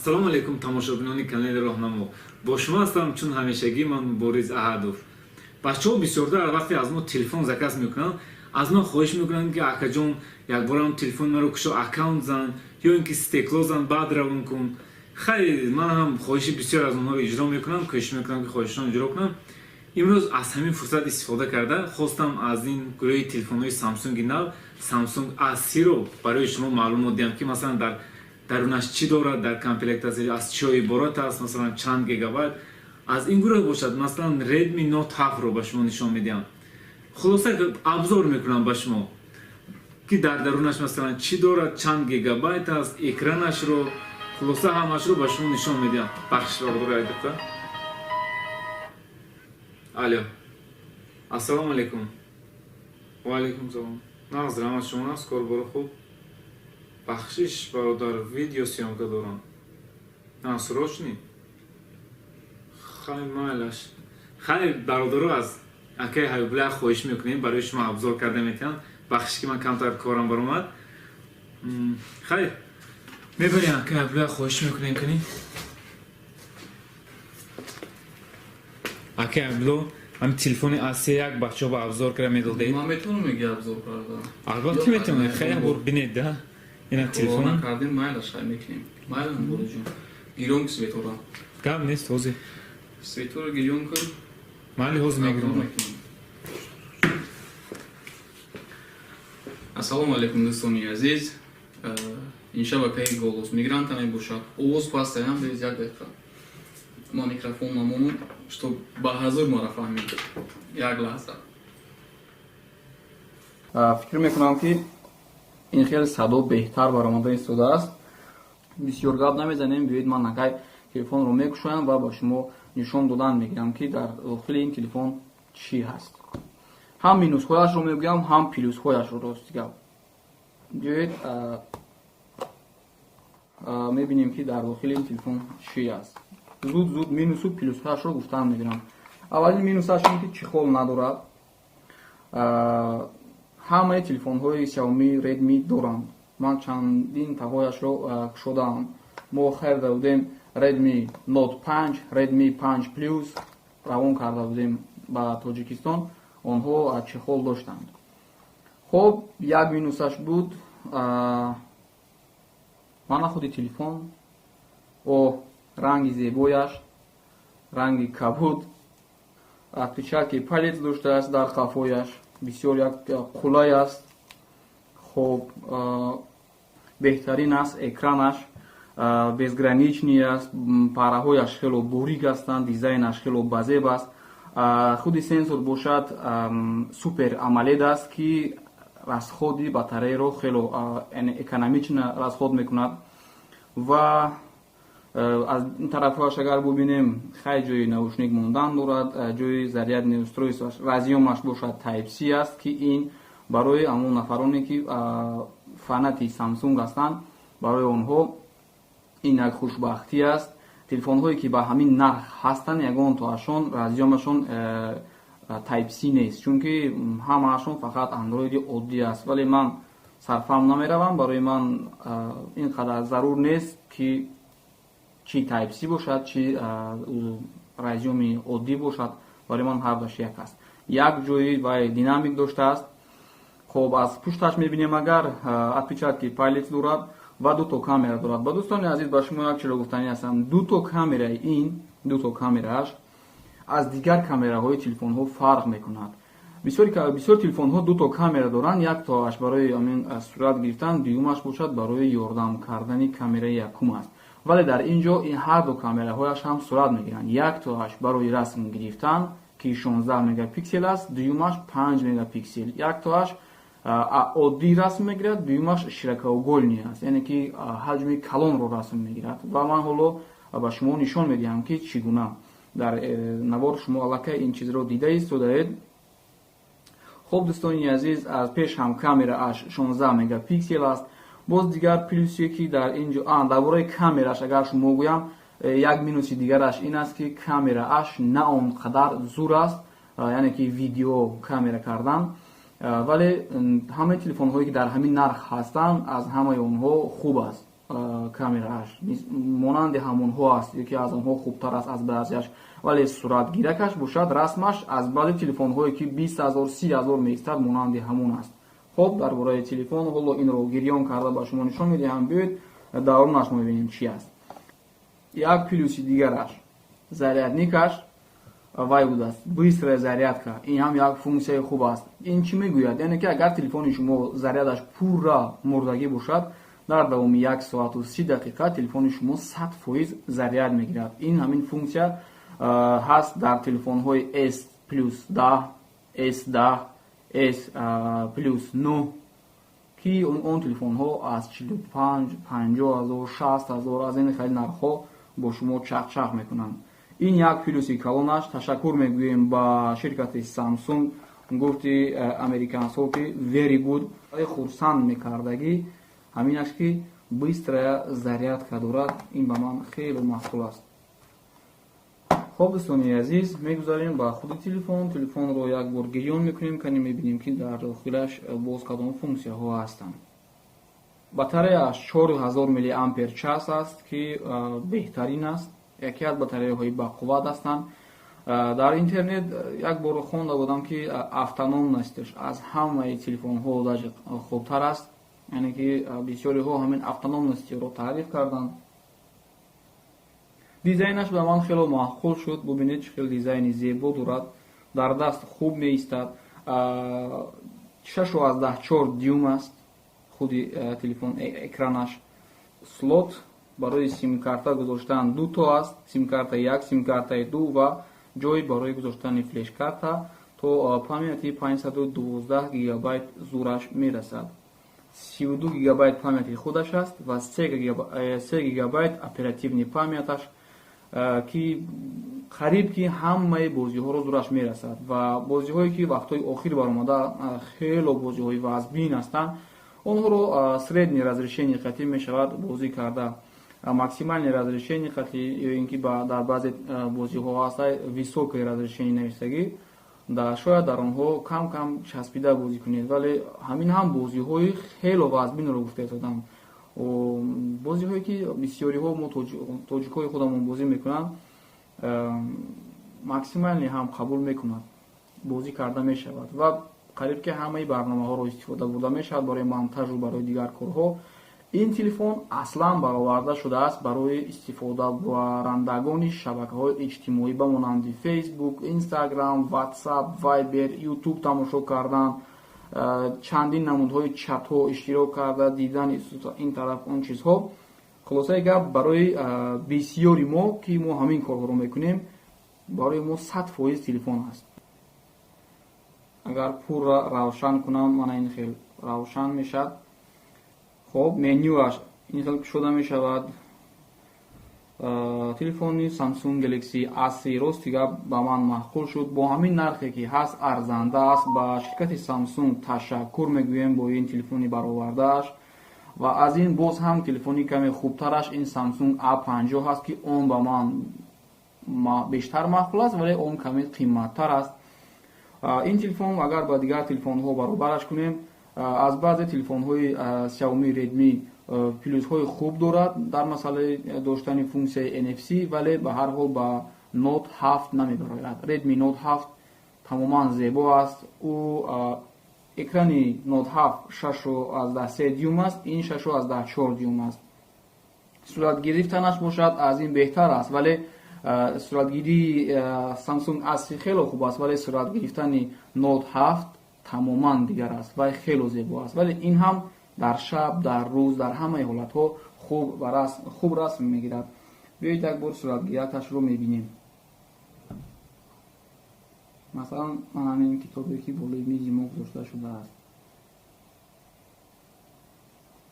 Ассалому алайкум, тамошобинони канали Роҳнамо. Бо шумо ҳастам, чун ҳамешагӣ, ман Мубориз Аҳадов. Бачаҳо бисёртар вақте аз мо телефон заказ мекунанд, аз ман хоҳиш мекунанд, ки акаҷон, якборам телефони маро кушо, аккаунт зан ё ин ки стекло зан, баъд равон кун. Хайр, ман ҳам хоҳиши бисёр аз онҳоро иҷро мекунам, кӯшиш мекунам, ки хоҳишашон иҷро кунам. Имрӯз аз ҳамин фурсат истифода карда хостам аз ин гурӯҳи телефонҳои Самсунги нав, Samsung A30-ро барои шумо маълумот диҳам, ки масалан дар дарунаш чӣ дорад, дар комплектация аз чиҳо иборат аст, масалан чанд гигабайт. Аз ин гурӯҳ бошад, масалан Redmi Note 7-ро ба шумо нишон медиҳам. Хулоса, обзор мекунам ба шумо, ки дар дарунаш масалан чӣ дорад, чанд гигабайт аст, экранашро, хулоса ҳамашро ба шумо нишон медиҳам. Бахшиш, бародари, як дақиқа. Алло, ассалому алайкум. Ва алайкум салом. Нағз, раҳмат, шумо нағз, корборо хуб? Бахшиш, бародар, видеосъёмка дорам. На, срочный. Хай, майлаш. Хай, бародаро, аз акаи Ҳабибулла хоҳиш мекунем, барои шумо обзор карда метиҳанд. Бахшиш, ки ман камтар корам баромад. Хай, мебарем, акаи Ҳабибулла хоҳиш мекунем, кунӣ. Акаи Ҳабибулло, ҳамин телефони A31 бачаҳо ба обзор карда медодед. Ман метавонам меги обзор карда? Албатта метавонед. Хай, як бор бинед да. Ина телефон. Кардем, майлаш, хай мекунем. Майла, Мубориҷон. Гирён ки светора. Гап нест, ҳозир. Светора гирён кун. Майли, ҳозир мегирам. Ассалому алайкум, дӯстони азиз. Ин шабакаи Голос Мигранта мебошад. Овоз пастаям, без як дақиқа. Ман микрофон намонам, что ба ҳазур мара фаҳмид. Як лаҳза. Фикр мекунам, ки ин хеле садо беҳтар баромада истодааст. Бисёр гап намезанем, биёед ман накай телефонро мекушоям ва ба шумо нишон додан мегирам, ки дар дохили ин телефон чӣ ҳаст. Ҳам минусҳояшро мегӯям, ҳам плюсҳояшро, рости гап. Биёед мебинем, ки дар дохили ин телефон чӣ аст. Зуд зуд минусу плюсҳояшро гуфтан мегирам. Аввалин минусаш ин ки чехол надорад. Ҳамаи телефонҳои Xiaomi, Redmi доранд. Ман чандин таҳояшро кушодаам. Мо харида будем Redmi Note 5, Redmi 5 Plus равон карда будем ба Тоҷикистон, онҳо чехол доштанд. Хоб, як минусаш буд. Мана худи телефон, о ранги зебояш, ранги кабуд, отпечатки палец доштааст дар қафояш, бисёр як қулай аст. Хоб, беҳтарин аст экранаш, безграничный аст, параҳояш хело борик ҳастанд, дизайнаш хело базеб аст. Худи сенсор бошад супер AMOLED аст, ки расходи батареяро хело экономично расход мекунад. Ва аз ин тарафҳояш агар бубинем, хай, ҷои наушник мондан дорад, ҷои зарядное устройство, разъёмаш бошад Type C аст, ки ин барои ҳамон нафароне, ки фанати Samsung ҳастанд, барои онҳо ин як хушбахтӣ аст. Телефонҳое, ки ба ҳамин нарх ҳастанд, ягон тоашон разъёмашон Type C нест, чунки ҳамаашон фақат андроиди оддӣ аст. Вале ман сарфаҳм намеравам, барои ман ин қадар зарур нест, ки чӣ Type C бошад, чӣ разъёми оддӣ бошад, барои ман ҳардуаш як аст. Як ҷои вай динамик доштааст. Хоб, аз пушташ мебинем агар, отпечатки палец дорад ва дуто камера дорад. Ба дӯстони азиз, ба шумо як чиро гуфтанӣ ҳастам: дуто камераи ин, дуто камерааш аз дигар камераҳои телефонҳо фарқ мекунад. Бисёр телефонҳо дуто камера доранд: яктоаш барои амин сурат гирифтан, дуюмаш бошад барои ёрдам кардани камераи якум аст. Вале дар ин ҷо ин ҳарду камераҳояш ҳам сурат мегиранд. Яктоаш барои расм гирифтан, ки 16 мегапиксел аст, дуюмаш 5 мегапиксел. Яктоаш оддӣ расм мегирад, дуюмаш широкоугольный аст, яъне ки ҳаҷми калонро расм мегирад. Ва ман ҳоло ба шумо нишон медиҳам, ки чӣ гуна. Дар навор шумо аллакай ин чизро дида истодаед. Хуб, дӯстони азиз, аз пеш ҳам камерааш 16 мегапиксел аст. Боз дигар плюсе, ки дар ин ҷо, дар бораи камераш агар шумо гӯям, як минуси дигараш ин аст, ки камерааш на он қадар зур аст, яъне ки видео камера кардан. Вале ҳамаи телефонҳое, ки дар ҳамин нарх ҳастанд, аз ҳамаи онҳо хуб аст. Камерааш монанди ҳамонҳо аст, ё ки аз онҳо хубтар аст аз баъзеаш, вале суратгиракаш бошад, расмаш аз баъзе телефонҳое, ки 20 000, 30 000 меистад, монанди ҳамон аст. Хоб, дар бораи телефон ҳоло инро гирён карда ба шумо нишон медиҳам. Биёед, дарунаш мебинем, чӣ аст. Як плюси дигараш зарядникаш вай будааст, быстрая зарядка. Ин ҳам як функсияи хуб аст. Ин чӣ мегӯяд? Яъне ки агар телефони шумо зарядаш пурра мурдагӣ бошад, дар давоми 1 соату 30 дақиқа телефони шумо 100% заряд мегирад. Ин ҳамин функсия ҳаст дар телефонҳои S плюс 10, S 10, S плюс 9, ки он телефонҳо аз 45, 50 000, 60 000, аз ин хеле нархҳо бо шумо чахчах мекунанд. Ин як плюси калонаш. Ташаккур мегӯем ба ширкати Samsung. Гуфти американцҳо ки very good. Хурсанд мекардагӣ ҳамин аст, ки быстрая зарядка дорад. Ин ба ман хеле маъқул аст. Хоб, дӯстони азиз, мегузарем ба худи телефон. Телефонро як бор гирён мекунем, кани мебинем, ки дар дохилаш боз кадом функсияҳо ҳастанд. Батареяаш 4000 миллиампер час аст, ки беҳтарин аст, яке аз батареяҳои бақувват ҳастанд. Дар интернет як бор хонда будам, ки автономностьаш аз ҳамаи телефонҳо даже хубтар аст, яъне ки бисёриҳо ҳамин автономностиро таъриф карданд. Дизайнаш ба ман хело маъқул шуд. Бубинед, чӣ хел дизайни зебо дорад, дар даст хуб меистад. 6,4 дюйм аст худи телефон экранаш. Слот барои симкарта гузоштан дуто аст: симкартаи як, симкартаи ду ва ҷой барои гузоштани флешкарта. То памяти 512 гигабайт зураш мерасад. 32 гигабайт памяти худаш аст ва 3 гигабайт оперативный памяташ, ки қариб ки ҳамаи бозиҳоро зураш мерасад. Ва бозиҳое, ки вақтҳои охир баромада, хело бозиҳои вазбин ҳастанд, онҳоро средний разрешение қатъӣ мешавад бозӣ карда. Максимальный разрешение қатъӣ ё ин ки дар баъзе бозиҳо ҳаста высокое разрешение нависагӣ, шояд дар онҳо кам кам часпида бозӣ кунед. Вале ҳамин ҳам бозиҳои хело вазбинро гуфта истодам. Бозиҳое, ки бисёриҳо мо тоҷикҳои худамон бозӣ мекунанд, максимальный ҳам қабул мекунад, бозӣ карда мешавад ва қариб ки ҳамаи барномаҳоро истифода бурда мешавад барои монтажу барои дигар корҳо. Ин телефон аслан бароварда шудааст барои истифодабарандагони шабакаҳои иҷтимоӣ ба монанди Фейсбук, Инстаграм, Ватсап, Вайбер, Ютуб тамошо кардан, чандин намудҳои чатҳо иштирок карда дидан, ин тараф, он чизҳо. Хулосаи гап, барои бисёри мо, ки мо ҳамин корҳоро мекунем, барои мо 100% телефон аст. Агар пурра равшан кунам, мана ин хел равшан мешавад. Хоб, менюаш ин хел кушода мешавад. Телефони Samsung Galaxy A3 рости гап ба ман маъқул шуд. Бо ҳамин нархе, ки ҳаст, арзанда аст. Ба ширкати Samsung ташаккур мегӯем бо ин телефони баровардааш. Ва аз ин боз ҳам телефони каме хубтараш ин Samsung A50 аст, ки он ба ман бештар маъқул аст, вале он каме қимматтар аст. Ин телефон, агар ба дигар телефонҳо баробараш кунем, аз баъзе телефонҳои Xiaomi Redmi плюсҳои хуб дорад дар масъалаи доштани функсияи NFC, вале ба ҳар ҳол ба Note 7 намебарояд. Redmi Note 7 тамоман зебо аст. Ӯ экрани Note 7 6,3 дюйм аст, ин 6,4 дюйм аст. Суратгирифтанаш бошад, аз ин беҳтар аст, вале суратгирии Samsung A3 хело хуб аст, вале суратгирифтани Note 7 тамоман дигар аст ва хело зебо аст. Вале ин ҳам дар шаб, дар рӯз, дар ҳамаи ҳолатҳо хуб расм мегирад. Биёед, як бор суратгираташро мебинем. Масалан, ман ҳамин китобе, ки болои мизи мо гузошта шудааст,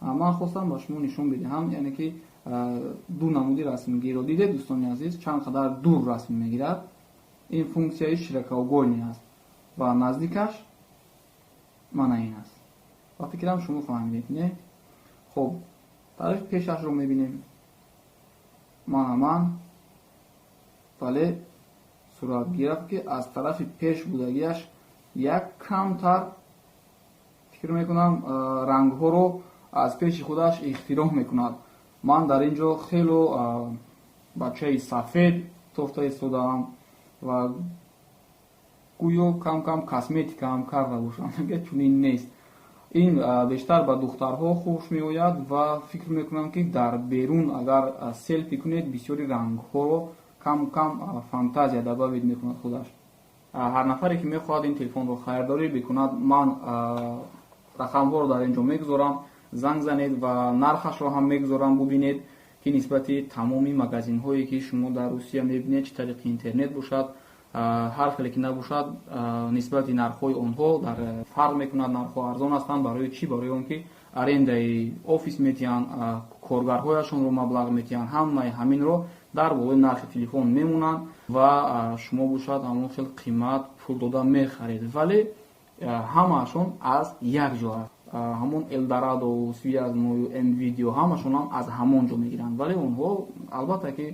ман хостам ба шумо нишон бидиҳам, яъне ки ду намуди расмгирро. Дидед, дӯстони азиз, чанд қадар дур расм мегирад? Ин функсияи широкоугольный аст ва наздикаш мана ин аст. Ба фикрам, шумо фаҳмидед, не? Хуб, тарафи пешашро мебинем. Мана ман, вале суратгирак, ки аз тарафи пеш будагиаш як камтар, фикр мекунам, рангҳоро аз пеши худаш ихтироъ мекунад. Ман дар ин ҷо хело бачаи сафед тофта истодаам ва гӯё кам кам косметика ҳам карда бошам, чунин нест. Ин бештар ба духтарҳо хуш меояд ва фикр мекунам, ки дар берун агар селфи кунед, бисёри рангҳоро кам кам фантазия добавить мекунад худаш. Ҳар нафаре ки мехоҳад ин телефонро харидорӣ бикунад, ман рақамҳоро дар ин ҷо мегузорам, занг занед ва нархашро ҳам мегузорам, бубинед, ки нисбати тамоми магазинҳое, ки шумо дар Русия мебинед, чӣ тариқи интернет бошад, ҳар хеле ки набошад, нисбати нархҳои онҳо дар фарқ мекунад. Нархҳо арзон ҳастанд. Барои чӣ? Барои он ки арендаи офис метиҳанд, коргарҳояшонро маблағ метиҳанд, ҳамаи ҳаминро дар болои нархи телефон мемонанд ва шумо бошад ҳамон хел қимат пул дода мехаред. Вале ҳамаашон аз як ҷо аст. Ҳамон Элдорадо, Связною, Мвидео, ҳамашонам аз ҳамон ҷо мегиранд. Вале онҳо албатта ки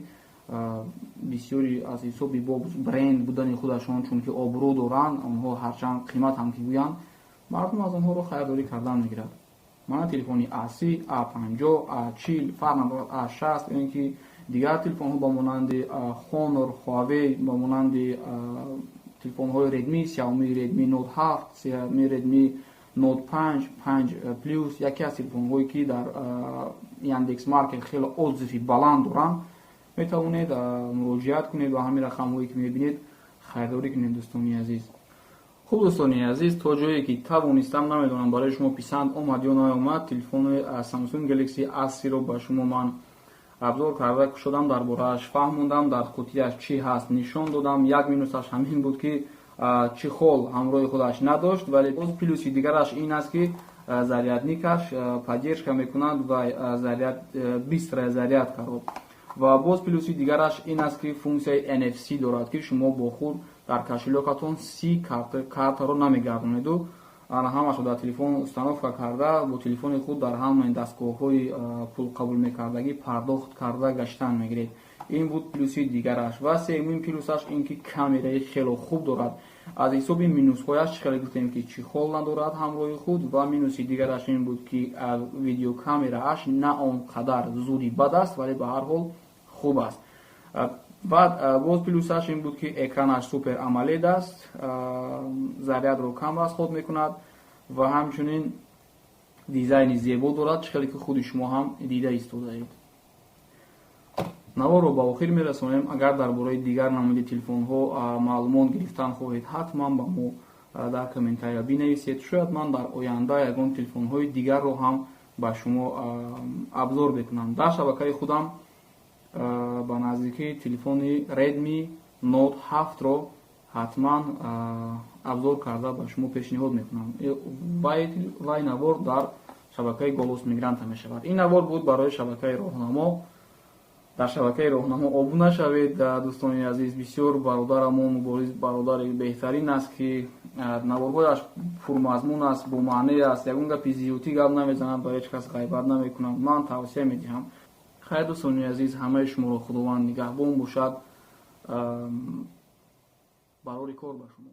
бисёри аз ҳисоби бо бренд будани худашон, чунки обрӯ доранд, онҳо ҳарчанд қимат ҳам ки гӯянд, мардум аз онҳоро харидорӣ кардан мегирад. Мана телефони А30, А50, А40, фарқ надорад, А60 ё ин ки дигар телефонҳо ба монанди Honor, Huawei, ба монанди телефонҳои Redmi, Xiaomi Redmi Note 7, Xiaomi Redmi Note 5, 5 Plus, яке аз телефонҳое, ки дар Яндекс Маркет хеле отзыви баланд доранд, метавонед муроҷиат кунед, ба ҳамин рақамҳое ки мебинед харидорӣ кунед, дӯстони азиз. Хуб, дӯстони азиз, то ҷое ки тавонистам, намедонам, барои шумо писанд омад ё наомад, телефони Samsung Galaxy A30-ро ба шумо ман обзор карда кушодам, дар борааш фаҳмондам, дар қутияш чӣ ҳаст нишон додам. Як минусаш ҳамин буд, ки чехол ҳамроҳи худаш надошт, вале боз плюси дигараш ин аст, ки зарядникаш поддержка мекунад ва заряд, быстрая зарядкаро. Ва боз плюси дигараш ин аст, ки функсияи NFC дорад, ки шумо бо худ дар кошелёкатон 30 картаро намегардонеду ана ҳамашро дар телефон установка карда, бо телефони худ дар ҳамаи дастгоҳҳои пул қабул мекардагӣ пардохт карда гаштан мегиред. Ин буд плюси дигараш. Ва сеюмин плюсаш ин ки камераи хело хуб дорад. Аз ҳисоби минусҳояш, чӣ хеле гуфтем, ки чехол надорад ҳамроҳи худ ва минуси дигараш ин буд, ки видеокамерааш на он қадар зуди бад аст, вале ба ҳар ҳол хуб аст. Баъд боз плюсаш ин буд, ки экранаш Super AMOLED аст, зарядро кам расход мекунад ва ҳамчунин дизайни зебо дорад, чӣ хеле ки худи шумо ҳам дида истодаед. Наворро ба охир мерасонем. Агар дар бораи дигар намуди телефонҳо маълумот гирифтан хоҳед, ҳатман ба мо дар комментария бинависед. Шояд ман дар оянда ягон телефонҳои дигарро ҳам ба шумо обзор бикунам. Дар шабакаи худам ба наздикӣ телефони Redmi Note 7-ро ҳатман обзор карда ба шумо пешниҳод мекунам. Вай навор дар шабакаи Голос Мигранта мешавад. Ин навор буд барои шабакаи Роҳнамо. Дар шабакаи Роҳнамо обуна шавед, дӯстони азиз. Бисёр бародарамон Мубориз бародари беҳтарин аст, ки наворҳояш пурмазмун аст, бомаъне аст, ягон гапи зиёдтӣ гап намезанад, ба ҳеҷ кас ғайбат намекунад. Ман тавсия медиҳам. Хайр, дӯстони азиз, ҳамаи шуморо Худованд нигаҳбон бошад. Барори кор ба шумо.